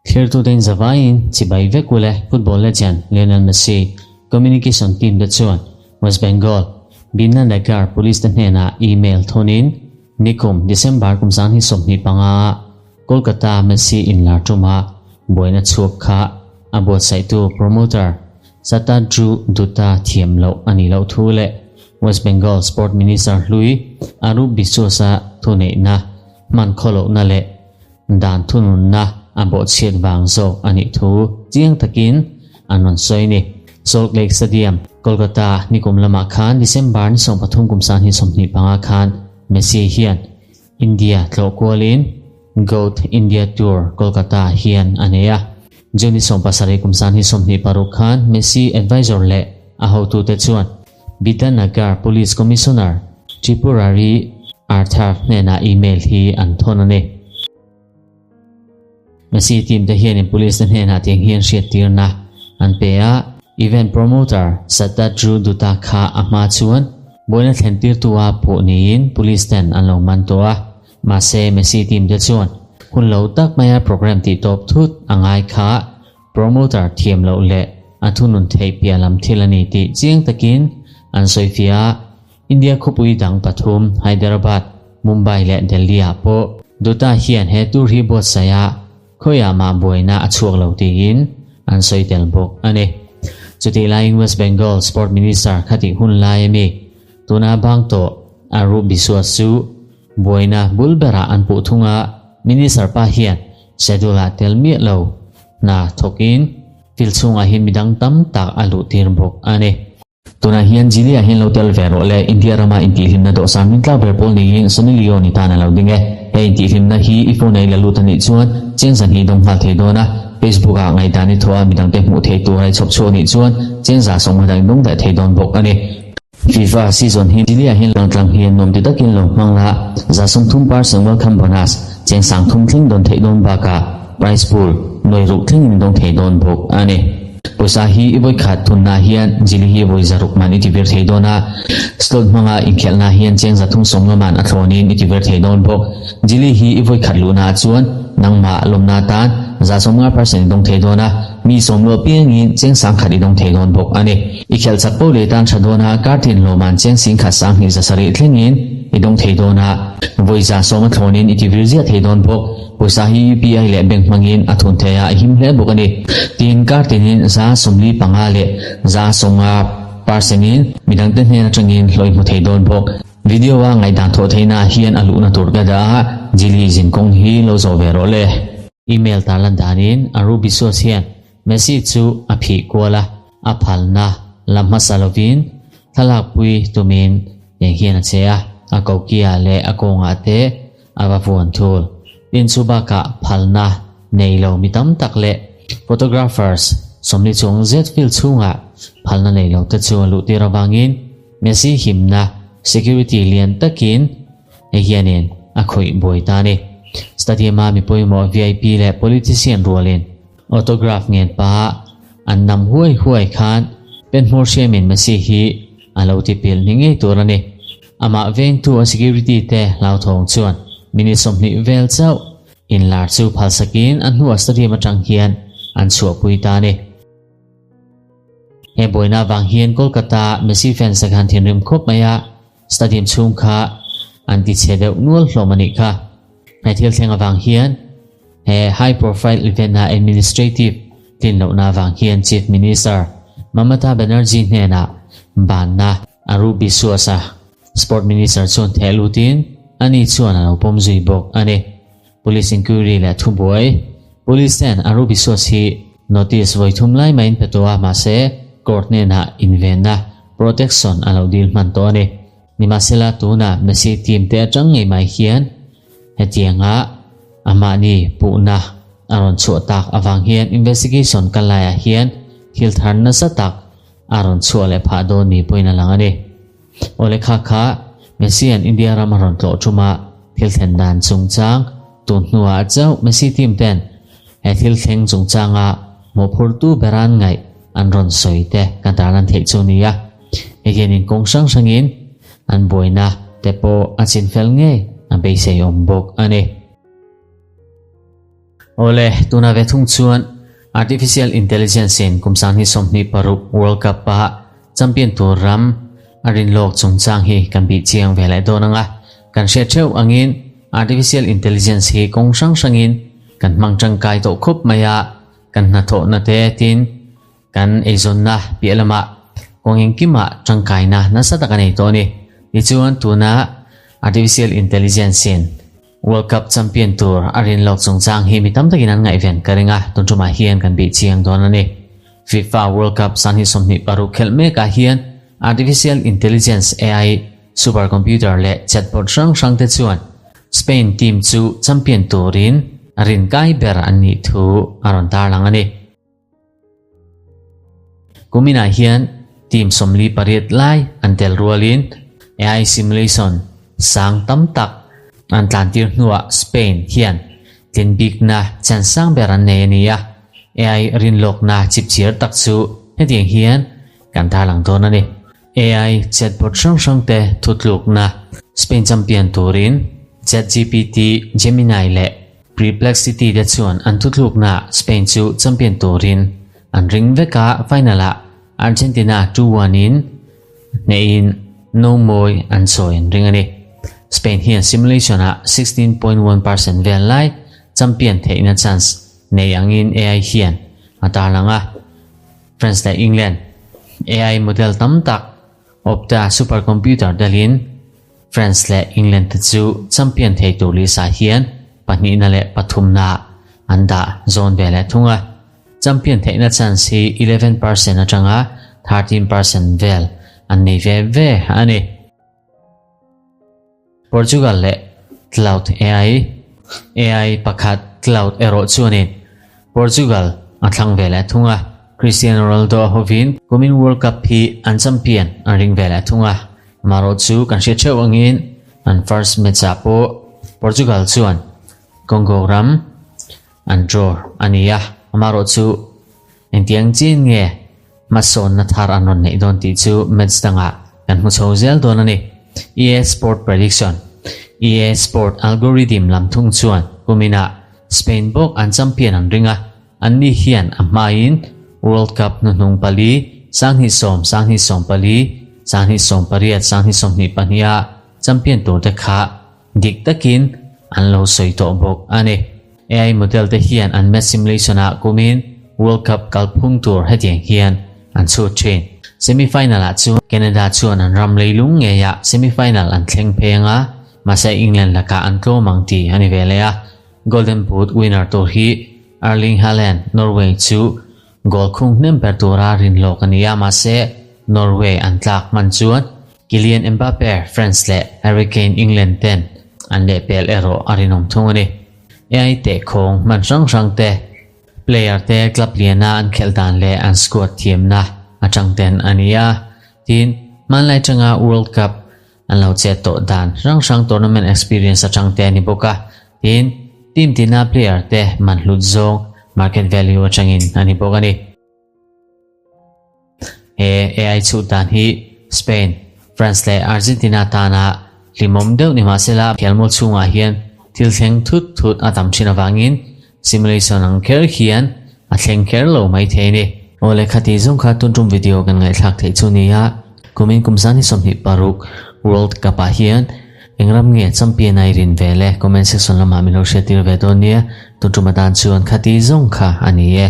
Thlirtute in zavaiin chibai vek ule football legend Lionel Messi communication team te chuan West Bengal Binanagar Police te hnenah email thawnin nikum December kum 2025 ah Kolkata Messi inlar tumah buaina chhuak kha a buatsaihtu promoter Satadru Dutta thiam loh a nih loh thu leh West Bengal Sport Minister hlui Arup Biswas-a thuneihna hman khawlohna leh dan thununna a bawhchhiat vang zawk a nih thu chiang takin an rawn sawi a ni. Salt Lake Stadium, Kolkata nikum lamah khan December ni 13 kum 2025 khan Messi hian India tlawh kualin Goat India Tour Kolkata hian a nei a. June ni 17 kum 2026 khan Messi advisor leh a hotute chuan Bidhannagar Police Commissioner Tripurari Arthur hnenah email hi an thawn a ni. Messi team te hianin police te hnenah tiang hian hriattirna an pe a, event promoter Satadru Dutta kha a hma chuan buaina thlentirtu a puh niin police ten an lo man tawh a, mahse Messi team te chuan hun lo tak maia program tihtawp thut a ngai kha Promoter thiam loh leh a thunun theih piah lam thil a ni tih chiang takin an sawifiah a, India khawpui dang pathum Hyderabad, Mumbai leh Delhi ah pawh Dutta hian he tour hi buatsaih a, khawiah mah buaina a chhuak lo tiin an sawi tel bawk a ni. Chutih laiin West Bengal Sport Minister khatih hun lai ami tuna bang tawh Arup Biswas chu buaina bul berah an puh thung a, Minister pa hian Schedule ah tel miah lo hna thawkin field chhungah hian midang tam tak a luh tir bawk a ni. Tunah hian Jili ah hian lo tel ve rawh le, India rama intihhlimna dawhsan min tlak ber pawl niin Sunny Leone tan a lo ding e. He intihhlimna hi i phone a i la lut a nih chuan cheng zahnih dawng nghal thei dawn a, Facebook ah ngaihdan i thawh a midangte hmuh theih tur a i chhawp chhuak nih chuan cheng za sawmnga dang dawng daih thei dawn bawk a ni. FIFA season hi Jili ah hian langtlang hian nuam ti takin lo hmang la, 30% welcome bonus, cheng sang thum thleng dawn theih dawn bakah prize pool nuai ruk thleng in dawng thei dawn bawk a ni. Pawisa hi i vawi khat thunna hian Jili hi vawi zaruk man i ti vir thei dawn a, slot hmanga inkhelhna hian cheng 350 man a thlawnin i ti vir thei dawn bawk. Jili hi i vawi khat luhna ah chuan nangmah lawmna tan 50% i dawng thei dawn a, Mi sawmluah piangin cheng sangkhat i dawng thei dawn bawk a ni. I khelh chak poh leh tan tha dawn a, kar tin lawman cheng singkhat sanghnih 700 thlengin i dawng thei dawn a, vawi 100 a thlawnin i ti vir ziah thei dawn bawk. Pawisa hi UPI leh bank hmangin a thun thei a, a him hle bawk a ni. Tin, kar tinin 45% leh 50 percent-in midangte hnen atangin hlawh i hmu thei dawn bawk. Video a ngaihdan thawh theihna hian a luhna tur ka dah a, Jili zinkawng hi lo zawh ve rawh le. Email tarlan danin Aru Biswas hian Messi chu a phih kual a, a phalna la hmasa lovin thlalakpui tumin eng hian a che a, a kokia leh a kawngah te a va vuan thul. Tin chu bakah phalna nei lo mi tam tak leh photographers sawmli chuang zet field chhungah phalna nei lo te chu a luh tir avangin Messi himna security lian takin Hei hianin a khawih buai ta a ni. Stadium-a mi pawimawh VIP leh politician rualin autograph ngen paha an nam huai huai khan pen hmawr hriamin Messi hi a lo ti pilh ni ngei tur a ni. Amah vengtu a security te hlauthawng chuan minute 20 vel chauh inlar chu phalsakin a hnuah stadium atang hian an chhuahpui ta a ni. He buaina avang hian Kolkata Messi fans te khan thinrim khawp mai a, Stadium chhung kha an ti chhe deuh nual hlawm a nih kha. He thil thleng avang hian he high profile event a administrative tlin lohna avang hian Chief Minister Mamata Banerjee hnenah banna Arup Biswas a Sport Minister chuan theh lutin ani chuan a lo pawm zui bawk a ni. Police inquiry leh thubuai Police ten Arup Biswas hi notice vawi thum lai maiin pe tawh a mahse court hnenah invenna Protection a lo dil hman tawh a ni. Nimahsela tunah Messi team te atang ngei mai hian hetianga amahni puhna a rawn chhuah tak avang hian investigation kal laiah hian thil thar nasa tak a rawn chhuah leh phah dawn ni pawhin a lang a ni. Awle kha kha Messi an India ram a rawn tlawh thuma thil thlen dan chungchang tun hnuah chauh Messi team ten he thil thleng chungchanga mawhphurtu beran ngaih an rawn sawi te kan tarlan theih chu nia. Hei hianin kawng hrang hrangin an buaina te pawh a chin fel ngei a beisei awm bawk a ni. Awle, tuna ve thung chuan Artificial Intelligence in kum 2026 World Cup a champion tur ram a rin lawk chungchang hi kan bih chiang ve leh dawn ang a. Kan hriat theuh angin Artificial Intelligence hi kawng hrang hrangin kan hmang tangkai tawh khawp mai a, kan hnathawhna te tin kan eizawnna piah lamah kawng engkimah tangkaina nasa tak a nei tawh a ni. Tichuan tuna Artificial Intelligence in World Cup champion tur a rin lawk chungchang hi mi tam takin an ngaihven ka ring a, tun tumah hian kan bih chiang dawn a ni. FIFA World Cup 2026 khelh mekah hian Artificial Intelligence, AI, supercomputer leh chatbot hrang hrang te chuan Spain team chu champion turin a rin kai ber an nih thu a rawn tarlang a ni. Kuminah hian team 48 lai an tel rualin AI simulation sang tam tak an tlantir hnuah Spain hian tlin bikna chance sang ber an nei a ni a. AI rinlawkna chipchiar tak chu hetiang hian kan tarlang dawn a ni. AI chatbot hrang hrang te thutlukna Spain champion turin ChatGPT, Gemini leh Perplexity te chuan an thutlukna Spain chu champion turin an ring vek a, final ah Argentina 2-1 in hnehin no mawi an sawi an ring a ni. Spain hian simulation ah 16.1% vel lai champion theihna chance nei angin AI hian a tarlang a. France leh England AI model tam tak Opta supercomputer telin France leh England te chu champion thei tur list ah hian pahnihna leh pathumna an dah zawn ve leh thung a. Champion theihna chance hi 11% atanga 13% vel an nei ve ve a ni. Portugal leh Cloud AI AI pakhat Cloud erawh chuanin Portugal a thlang ve leh thung a, Cristiano Ronaldo a hovin kumin World Cup hi an champion an ring ve leh thung a, amaherawh chu kan hriat theuh angin an first match ah pawh Portugal chuan Congo ram an draw a ni a, amaherawh chu engtiang chin nge hmasawnna thar an rawn neih dawn tih chu match dangah kan hmu chho zel dawn a ni. EA Sport Prediction EA Sport algorithm lam thung chuan kuminah Spain bawk an champion an ring a, anni hian a hmain World Cup hnuhnung pali, 2010, 2014, 2018, 2022 a champion turte kha dik takin an lo sawi tawh bawk a ni. AI model te hian an match simulation ah kumin World Cup kalphung tur hetiang hian an chhut thin. Semi-final ah chuan Canada chuan an ram leilung ngeiah semi-final an thleng phei anga, mahse England lakah an tlawm ang tih a ni ve leh a. Golden Boot winner tur hi Erling Haaland, Norway chu goal khung hnem ber tura rinhlawk a ni a, mahse Norway an tlak hman chuan Kylian Mbappe, France, leh Harry Kane, England, ten an lehpel erawh a rinawm thung a ni. AI tehkhawng hman hrang hrang te, player te club liana an khelh dan leh an squad thiamna atang ten a ni a. Tin, hmanlai atanga World Cup an lo chet tawh dan hrang hrang tournament experience atang te a ni bawk a. Tin, team tina player te man hlut zawng market value atangin a ni bawk a ni. He AI chhut dan hi Spain, France leh Argentina tana hlimawm deuh ni mahsela khelmual chhungah hian thil thleng thut thut a tam thin avangin simulation ang kher hian a thleng kher lo mai thei a ni. Aw le khati zawng kha tun tum video kan ngaihthlak theih chu nia, kumin kum 2026 World Cup ah hian eng ram nge champion a i rin ve le comment section lamah min lo hriattir ve dawn nia, tun tum atan chuan khati zawng kha a ni e.